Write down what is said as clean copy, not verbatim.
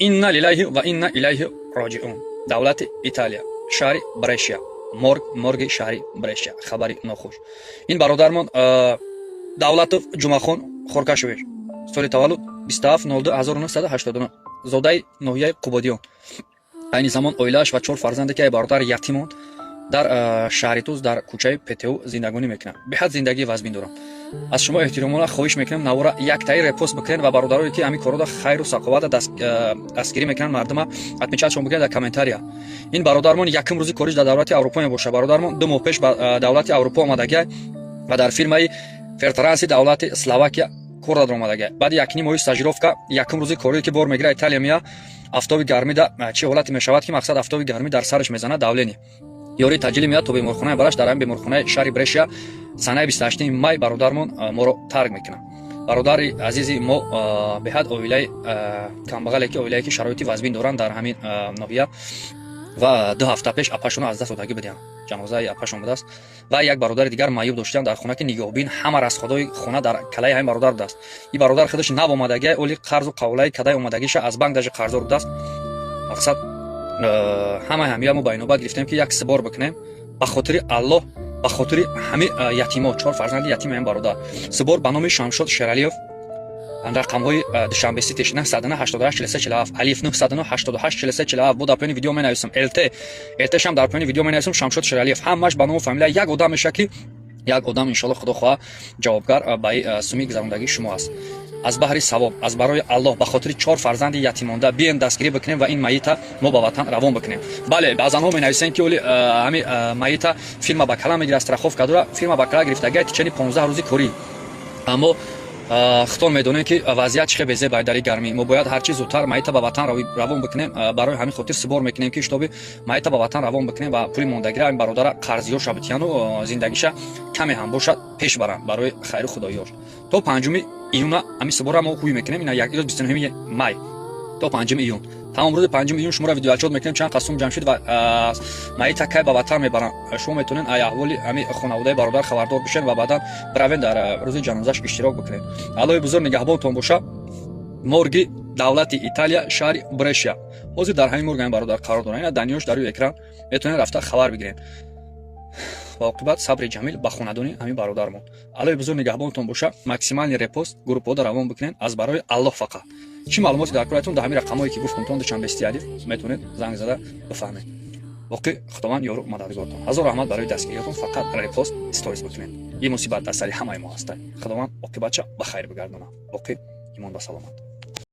Инна лиллаҳи ва инна илайҳи роҷиун. Давлати Италия, шаҳри Брешия, морг, морги шаҳри Брешия. Хабари нохуш. Ин бародармон Давлатов Ҷумахон Хоркашович, соли таваллуд 27.02.1989, зодаи ноҳияи Қубодиён. Айни замон оилааш ва чор фарзанде, ки ай бародар ятимон, дар шаҳри Туз, дар кӯчаи ПТУ зиндагонӣ мекунанд. Беҳад зиндагии вазмин дорам. Аз шумо эҳтиромона хоҳиш мекунем, навора яктаи репост бикунед ва бародарое, ки ҳамин корода хайру сақовата дастгирӣ мекунанд, мардума отмечать шон бикунед дар комментария. Ин бародармон якум рӯзи кориш дар давлати Аврупо мебошад. Бародармон 2 моҳ пеш ба давлати Аврупо омадагиай ва дар фирмаи Фертранси давлати Словакия кор дар омадагиай. Баъди якним моҳи стажировка, якум рӯзи корие, ки бор мегира, Италия мея, афтоби гармида чӣ ҳолате мешавад, ки мақсад, афтоби гармӣ дар сараш мезанад, давление, ёрии таъҷилӣ меяд, то беморхонаи бараш. Дар ҳамин беморхонаи шаҳри Брешия санаи 28 май бародармон моро тарк мекунад. Бародари азизи мо беҳад оилаи камбағале, ки оилае, ки шароити вазбин доранд дар ҳамин ноҳия, ва 2 ҳафта пеш апашонро аз даст додагӣ будиям, ҷанозаи апашон будааст. Ва як бародари дигар маъюб доштиам дар хона, ки нигоҳбин, ҳама расходҳои хона дар калаи ҳамин бародар будааст. Ин бародар худаш нав омадагиай, оли қарзу қавлаи кадай омадагиша, аз банк даже қарздор будааст. Мақсад, ҳамаи ҳамия мо ба инобат гирифтем, ки як сбор бикунем ба хотири Аллоҳ, ба хотири ҳами ятимо, чор фарзанди ятими ҳамин бародар. Сбор ба номи Шамшод Шералиев, рақамҳои Душанбе Ситиш 988 43 47, алиф 988 43 47. Бо дар поёни видео менависам, ЛТ ЛТшам дар поёни видео менависам. Шамшод Шералиев, ҳамаш ба ному фамилия як одам меша, ки як одам, иншоалло, худо хоҳа, ҷавобгар ба суми гузарондагии шумо аст. Аз баҳри савоб, аз барои Аллоҳ, ба хотири чор фарзанди ятимонда бием, дастгирӣ бикунем ва ин майита мо ба ватан равон бикунем. Бале, баъзанҳо менависем, ки оли ҳами майита фирма ба кала мегирад, страховка дора. Фирма ба кала гирифтагия течение 15 рӯзи корӣ, аммо худтон медонем, ки вазъият чӣ хел безеб дар гармӣ. Мо бояд ҳарчи зудтар майита ба ватан равон бикунем. Барои ҳамин хотир сбор мекунем, ки чтобы майита ба ватан равон бикунем ва пули мондагира ин бародара қарзиёша битияну зиндагиша каме ҳам бошад, пеш баранд барои хайру худоиёш. То 5-уми июна ҳамин сбор а мо ҳуй мекунем. Ина як 29-уми май, то 5-уми июн. Тамом рӯзи 5-уми июн шуморо видеоотчёт мекунем, чанд қасум ҷамшид ва майита кай ба ватан мебаранд. Шумо метавонед ай аҳволи ҳами хонаводаи бародар хабардор бишед ва баъдан биравед, дар рӯзи ҷанозаш иштирок бикунед. Аллоҳи бузург нигаҳбонтон боша. Морги давлати Италия, шаҳри Брешия. Ҳозир дар ҳамин морг ҳамин бародар қарор дорад. Ина данные ёш дар рӯи экран, метавонед рафта хабар бигиред. Ва оқибат сабри ҷамил ба хонадони ҳамин бародармон. Аллоҳи бузург нигаҳбонтон боша. Максимальный репост, группҳода равон бикунед аз барои Аллоҳ. Фақат чӣ маълумоте дар кораятон, дар ҳамин рақамҳое, ки гуфтам, Душанбести алиф, метавонед занг зада бифаҳмед. Боқӣ Худованд ёру мададгортон. Ҳазор раҳмат барои дастгириятон. Фақат репост, сторис бикунед. Ин мусибат дар сари ҳамаи мо ҳаста. Худованд оқибатша ба хайр бигардонад. Боқӣ имон ба саломат.